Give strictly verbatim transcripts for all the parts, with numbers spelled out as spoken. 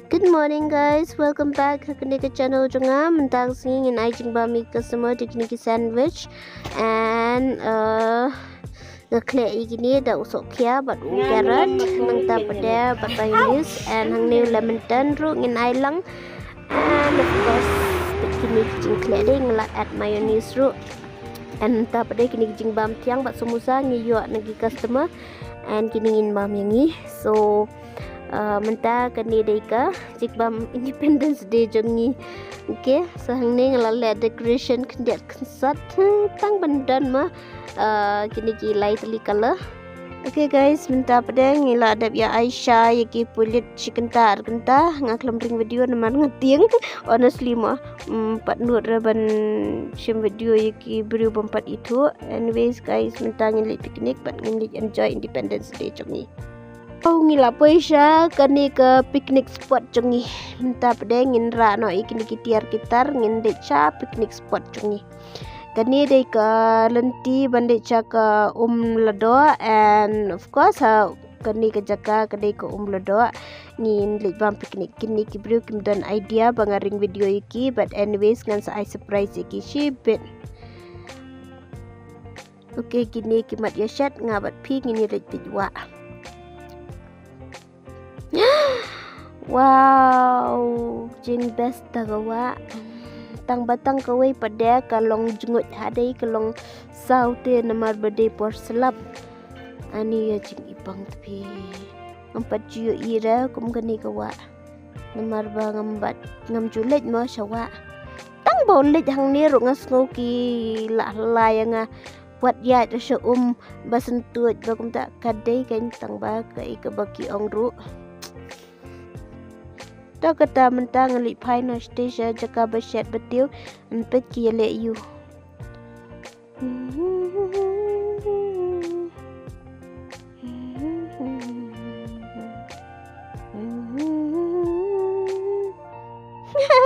Good morning guys, welcome back ha kane ka channel jong nga. Mynta ka sngi ngin ai jingbam ïa ki customer da kine ki sandwich and uh, nga khleh ïa kine da u sohkhia bad u carrot, nangta pat de bad mayonnaise and hangne u lemon tea ruh ngin ai lang. And of course kine ki jingkhleh de nga la add mayonnaise ruh. And nangta pat de kine ki jingbam thiang bad samosa ngi ïoh na ki customer and kine ngin bam ïa ngi. So uh, mynta kane dei ka jingbam Independence Day jong ngi. Okay, so hangne nga la leh decoration khyndiat khynsat tang ban don ma uh, kine ki lai tylli color. Okay guys, mynta pat de ngi la dep ïa ai sha ïa ki pulit shi kynta ar kynta. Nga khlem ring video namar nga tieng. Honestly ma, mm, pat nud re ban shim video ïa ki briew bym pat ithuh. Anyways guys, mynta ngin leit picnic bad ngin leit enjoy Independence Day jong ngi. Oh, ngi la poi sha kane ka picnic spot jong ngi. Mynta pat de ngin rah noh ïa kine ki tiar ki tar ngin leit sha picnic spot jong ngi. Kane dei ka lynti ban leit sha ka Um Ladoh and of course ha kane ka jaka ka dei ka Um Ladoh. Ngin leit bam picnic. Kine ki briew kim don idea ba nga ring video ïa ki, but anyways ngan sa ai surprise ïa ki shibit. Okay, kine ki mat ïa shet, nga bad phi ngin ïa leit peit wah. Wow, jing best ta ka wah. Tang ba tang kawei pat de ka long jngut ha dei ka long saw te namar ba dei por slap. Ani ïa jingibang te phi. Ngam pat ju ïohi re kum kane ka wah. Namar ba ngam pat ngam ju leit mo sha wah. Tang ba u leit hangne ruh nga sngew ki la la ïa nga. Wat ïaid ruh sha um ba syntuid ba kumta ka dei ka tang ba ka i ka ba ki ong ruh. To kata mynta nga leit phai noh shatei sha jaka ba shet ba tiew, yn peit ki ïaleh ïa u.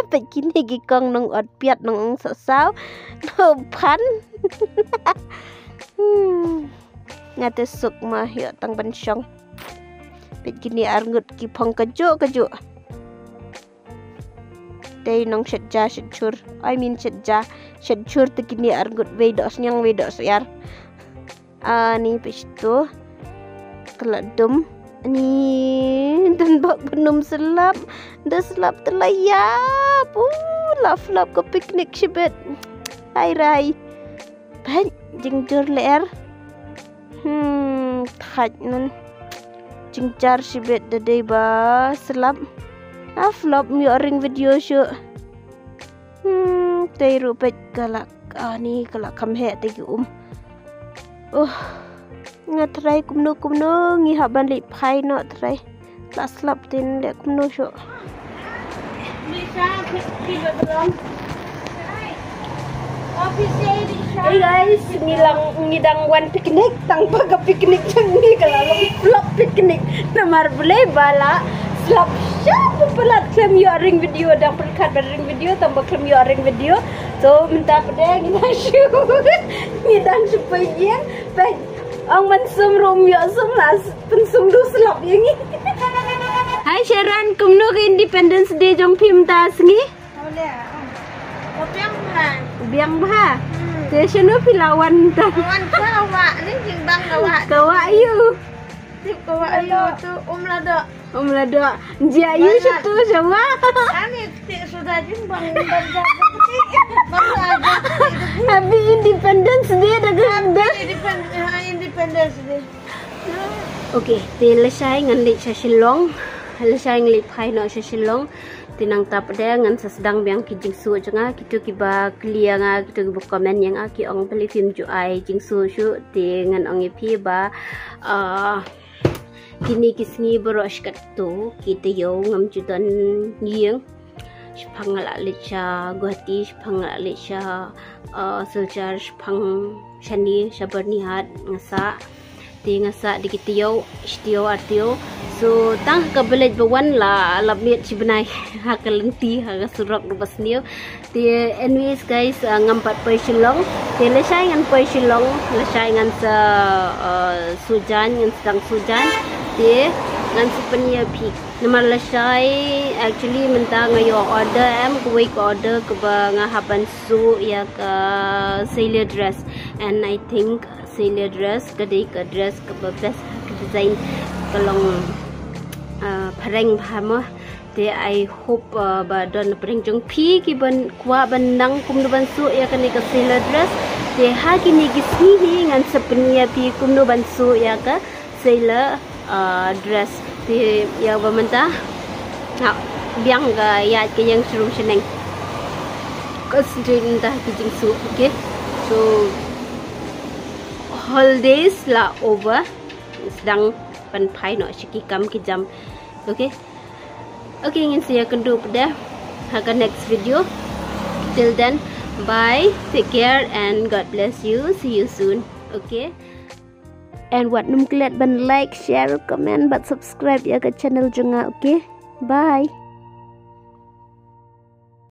Peit kine ki kong nong ot piat nong ong sasaw. Nong phan. Hmm. Nga te suk ma ïoh tang ban shong. Peit kine arngut ki phong kajuh kajuh. Tei nong shet ja shet chur. I mean shet ja shet chur te kine arngut wei doh sniang wei doh siar. Ani peit to. Ka la dum. Ani don bok benum slap. Da slap te la ïap. Uh, la flop ka picnic shibit. Hai rai. Peit jingjur lyer. Hmm, thait nan. Jingjar shibit da dei ba slap. A flop ym ïoh ring video shuh. Hmm, tei ruh peit ka la, ani ka la kham heh te ki um. Oh, nga trai kumno kumno ngi hap ban leit phai noh trai. La slap tin leh kumno shuh. Hey guys, ngi lang ngi dang wan picnic tang ba ka picnic jong ngi ka la long flop picnic. Namar balei ba la slap sha ba palat khlem ïoh ring video dang pyrkhat ban ring video tang ba khlem ïoh ring video. So mynta pat de ngi dang shu ngi dang shu poi ïing. Peit ong ban sum ruh ym ïoh sum la pynsum ruh slap ïa ngi. Hai Sharon, kumno ka Independence Day jong phi mynta sngi? Ka biang bha. Biang bha. Hmm. Te shano phi la wan ta? Wan ka wah ni jingbang ka wah. Ka wah aiu? Tip ka wah aiu tu Um Ladoh. Um Ladoh. Jia aiu sha tu sha wah. Ani tip suda jingbang bang ja. Bang ja. Happy Independence Day da ka. Happy Independence Day. Okay, te lashai ngan leit sha Shillong. Lashai ngan leit phai noh sha Shillong. Te nangta pat de ngan sa sdang biang ki jingsuh jong nga, kito kiba kylli ïa nga, kito kiba comment ïa nga, ki ong balei phim ju ai jingsuh shuh, te ngan ong ïa phi ba, ah, kine ki sngi baroh shi katto, ki taïew ngam ju don ïing. Shiphang nga la leit sha Guwahati, shiphang nga la leit sha, ah, Silchar, shiphang shane sha Byrnihat nga sah. Te nga sah da ki taïew, shi taïew ar taïew. So tang ha ka village ba wan la lap miet shi bnai ha ka lynti ha ka surok ruh ba sniew. Te anyways guys, ah, ngam pat poi Shillong. Te lashai ngan poi Shillong, lashai ngan sa, ah, suh jaiñ, ngan sdang suh jaiñ. Te ngan sa pynïa phi. Namar lashai actually mynta nga ïoh order, em, kawei ka order kaba nga hap ban suh ïa ka sailor dress, and I think sailor dress ka dei ka dress kaba best ha ka design, ka long, ah, phareng bha mo. Te I hope, ah, ba don phareng jong phi kiba kwah ban nang kumno ban suh ïa kane ka sailor dress. Te ha kine ki sngi hi ngan sa pyni ïa phi kumno ban suh ïa ka sailor, ah, dress. Te ïa ba mynta, ha, biang ka ïaid ka ïeng sha rum shaneng. Concentrate mynta ki jingsuh, okay? So holidays la over. Sdang ban phai noh sha ki kam ki jam. Okay? Okay, ngin sa ïakynduh pat de ha ka next video. Till then, bye, take care and God bless you. See you soon. Okay? And wat nym klet ban like, share, comment bad subscribe ïa ka channel jong nga, okay? Bye.